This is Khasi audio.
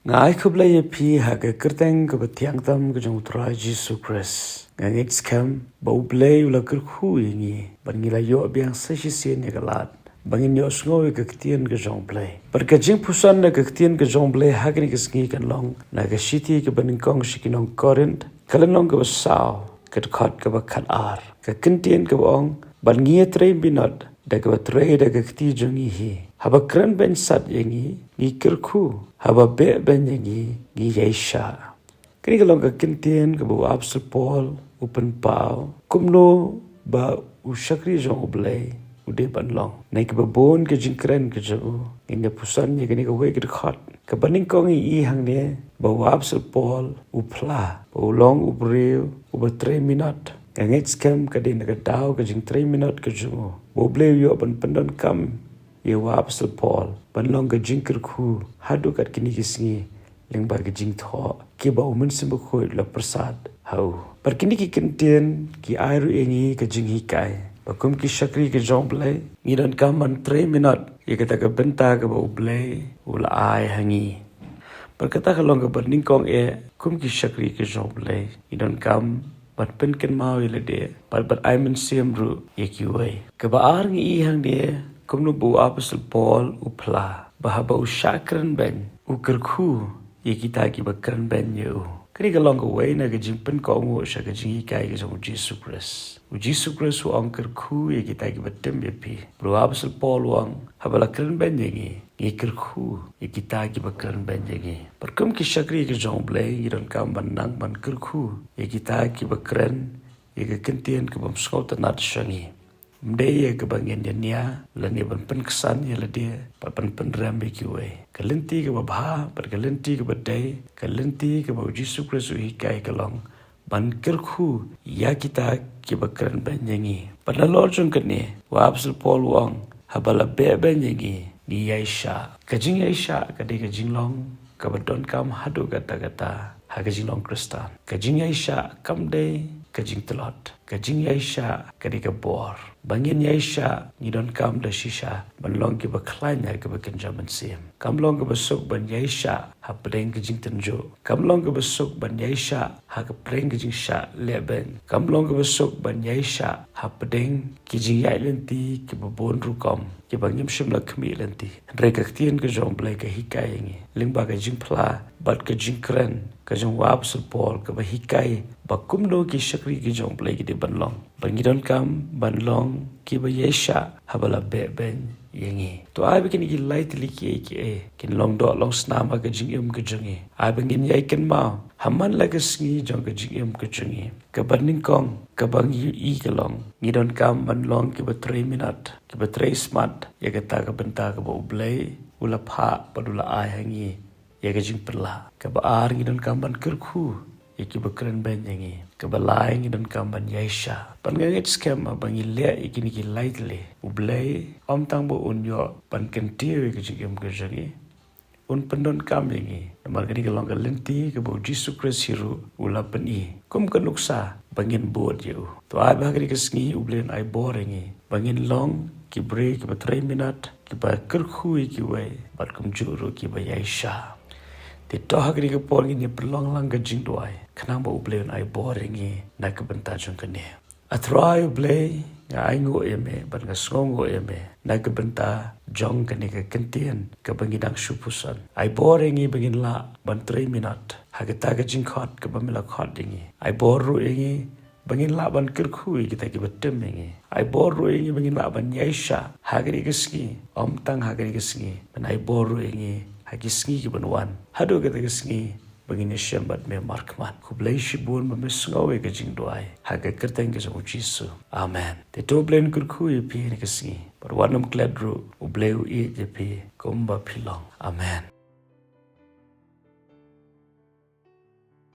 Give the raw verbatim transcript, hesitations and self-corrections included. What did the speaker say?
Nga ai khublei ïa phi ha ka kyrteng kaba thiang tam ka jong U Trai Jisu Khrist. Nga ngeit skhem ba U Blei u la kyrkhu ïa ngi ban ngi la ïoh biang sa shisien ïa ka lad ba ngin ïoh sngew ïa ka ktien ka jong U Blei. Bad ka jingpuson na ka ktien ka jong U Blei ha kane ka sngi kan long na ka shithi kaba nyngkong sha ki nong Korinth, ka lynnong kaba saw, ka dkhot kaba khatar. Ka kyntien kaba ong, bad ngi ïatrei minot da kaba trei da ka kti jong ngi hi. Haba kren beiñ sat ïa ngi, ngi kyrkhu. Haba beh beiñ ïa ngi, ngi ïaishah. Kane ka long ka kyntien kaba u Apostol Paul u pynpaw kumno ba u shakri jong U Blei u dei ban long. Na kaba bun ka jingkren ka jong u, ngin ïa puson ïa kane kawei ka dkhot. Kaba nyngkong ngi i hangne ba u Apostol Paul u phla ba u long u briew uba trei minot. Nga ngeit skhem ka dei na ka daw ka jingtrei minot ka jong u ba U Blei u ïoh ban pyndonkam ïa u Apostol Paul ban long ka jingkyrkhu haduh kat kine ki sngi lyngba ka jingthoh kiba U Mynsiem Bakhuid u la pyrsad ha u. Bad kine ki kyntien ki ai ruh ïa ngi ka jinghikai ba kum ki shakri ka jong U Blei, ngi donkam ban trei minot ïa kata ka bynta kaba U Blei u la ai ha ngi. Bad kata ka long kaba nyngkong eh, kum ki shakri ka jong U Blei, ngi donkam ban pynkynmaw ïa lade bad ban ai mynsiem ruh ïa kiwei. Kaba ar ngi i hangne kumno ba u Apostol Paul u phla ba haba u shah kren beiñ u kyrkhu ïa kita kiba kren beiñ ïa u. Kane ka long kawei na ka jingpynkohnguh sha ka jinghikai ka jong U Jisu Khrist. U Jisu Khrist u ong kyrkhu ïa kita kiba tim ïa phi. Bad u Apostol Paul u ong haba la kren beiñ ïa ngi, ngi kyrkhu ïa kita kiba kren beiñ ïa ngi. Bad kum ki shakri ka jong U Blei ngi donkam ban nang ban kyrkhu ïa kita kiba kren ïa ka kyntien kaba ym sngewtynnat sha ngi. Ym dei ïa kaba ngin ïa nia lane ban pynksan ïa lade bad ban pynrem ïa kiwei. Ka lynti kaba bha bad ka lynti kaba dei, ka lynti kaba U Jisu Khrist u hikai ka long ban kyrkhu ïa kita kiba kren beiñ ïa ngi. Bad nalor jong kane u Apostol Paul u ong haba la beh beiñ ïa ngi, ngi ïaishah. Ka jingïaishah ka dei ka jinglong kaba donkam haduh katta katta ha ka jinglong Khristan. Ka jingïaishah kam dei ka jingtlot. Ka jingïaishah ka dei ka bor. Ba ngin ïaishah ngi donkam da shisha ban long kiba khlaiñ ha kaba kynja mynsiem. Kam long kaba suk ban ïaishah hapdeng ka jingtynjuh. Kam long kaba suk ban ïaishah hapdeng ka jingshah lehbeiñ. Kam long kaba suk ban ïaishah hapdeng ki jingïaid lynti kiba bun rukom kiba ngim shym la khmih lynti. Hynrei ka ktien ka jong U Blei ka hikai ïa ngi lyngba ka jingphla bad ka jingkren ka jong u Apostol Paul kaba hikai ba kumno ki shakri ki jong U Blei ki dei ban long. Ba ngi donkam ban long kiba ïaishah haba la beh beiñ ïa ngi. To ai ba kine ki lai tylli kiei kiei kin long doh long snam ha ka jingim ka jong ngi. Ai ba ngin ïai kynmaw ha man la ka sngi jong ka jingim ka jong ngi. Kaba nyngkong kaba ngi i ka long ngi donkam ban long kiba trei minot, kiba trei smat ïa kata ka bynta kaba U Blei u la phah bad u la ai ha ngi ïa ka jingpynlah. Kaba ar ngi donkam ban kyrkhu ïa kiba kren beiñ ïa ngi. Kaba lai ngi donkam ban ïaishah. Bad nga ngeit skhem ba ngi leh ïa kine ki lai tylli, U Blei ym tang ba un ïoh ban kyntiew ïa ka jingim ka jong ngi, un pyndonkam ïa ngi. Namar kane ka long ka lynti kaba U Jisu Khrist hi ruh u la pyni kum ka nuksa ba ngin bud ïa u. To ai ba ha kane ka sngi U Blei un ai bor ïa ngi ba ngin long ki briew kiba trei minot, kiba kyrkhu ïa kiwei bad kumjuh ruh kiba ïaishah. Te to ha kane ka por ngin ïa pynlong lang ka jingduwai khnang ba U Blei un ai bor ïa ngi na ka bynta jong kane. A Trai U Blei, nga ainguh ïa me bad nga sngewnguh ïa me na ka bynta jong kane ka kyntien kaba ngi dang shu puson. Ai bor ïa ngi ba ngin lah ban trei minot ha kata ka jingkhot kaba me la khot ïa ngi. Ai bor ruh ïa ngi ba ngin lah ban kyrkhu ïa kita kiba tim ïa ngi. Ai bor ruh ïa ngi ba ngin lah ban ïaishah ha kane ka sngi, ym tang ha kane ka sngi, ban ai bor ruh ïa ngi ha ki sngi kiban wan, haduh kata ka sngi ba ngin ïashem bad me markhmat. Khublei shibun ba me sngew ïa ka jingduwai ha ka kyrteng ka jong U Jisu. Amen. Te to U Blei un kyrkhu ïa phi ha kane ka sngi bad wat nym klet ruh, U Blei u ïeit ïa phi kumba phi long. Amen.